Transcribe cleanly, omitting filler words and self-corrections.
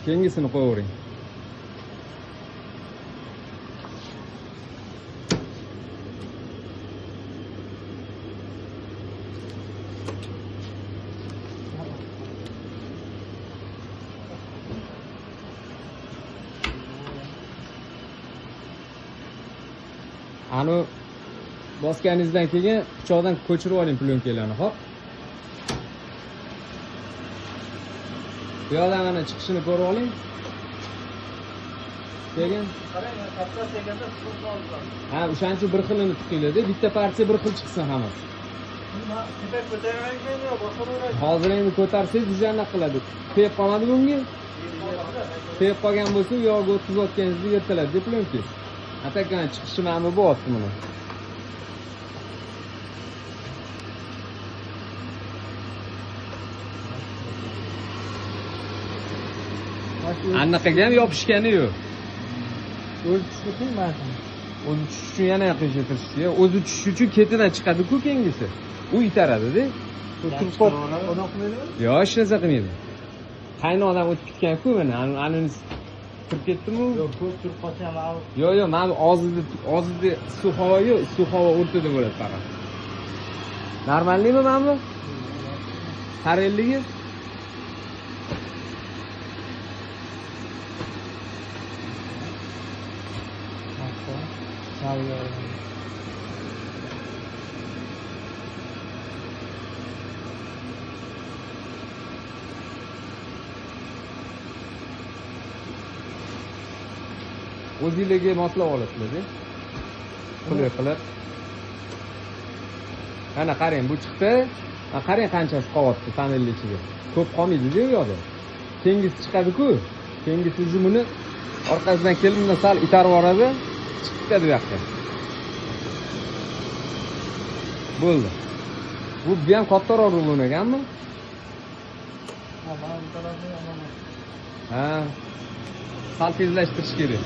Keyingisini qo'yavering. Anu bosganingizdan keyin pichoqdan ko'chirib oling plyonkalarni, xo'p? Bu yoqdan mana chiqishini ko'rib oling. Keyin qarang, katta deganda suv oladi. Ha, o'shaning uchun bir xilini tiqinglar-da, bitta partiya bir xil chiqsin hammasi. Tepa ko'targandan yo'q, bosaveradi. Hozir endi ko'tarsangiz anaqa qiladi. Tegib qolmadi bunga? Tegib qolgan bo'lsa, u yog'iga o'tkazayotganingizda yirtiladi plyonka. Atakan chiqishi mana bu bo'lyapti buni. Anaqaga ham yopishgani yo'q. O'zi tushishi qiyin. O'zi tushish uchun yana yaqinlashtirish kerak. O'zi tushish uchun ketidan chiqadi-ku keyingisi. U itaradi-da. Turib qolib, yo'q, hech narsa qilmaydi. Qaynoqdan o'tib ketgan-ku mana, anunisi kirib ketdimi? Yo'q, ko'p turib qolsa ham og'ir. Yo'q, yo'q, mana bu og'zida issiq havo yo'q, issiq havo o'rtada bo'ladi faqat. Normalmi mana bu? Qarelligi? O'zingizga moslab olasizlar-da. Qulay qilib. Mana qarang, bu chiqdi. Qarang qanchasi qolyapti panelning ichiga. Ko'p qolmaydi-da u yoqda. Keyingisi chiqadi-ku. Keyingisi уже buni orqasidan kelib bundan sal itarib yuboradi, chiqib ketadi bu yoqqa. Bo'ldi. Bu ham kattaroq rulon ekanmi? Ha, mana bu tarafini olaman. Ha. Sal tezlashtirish kerak.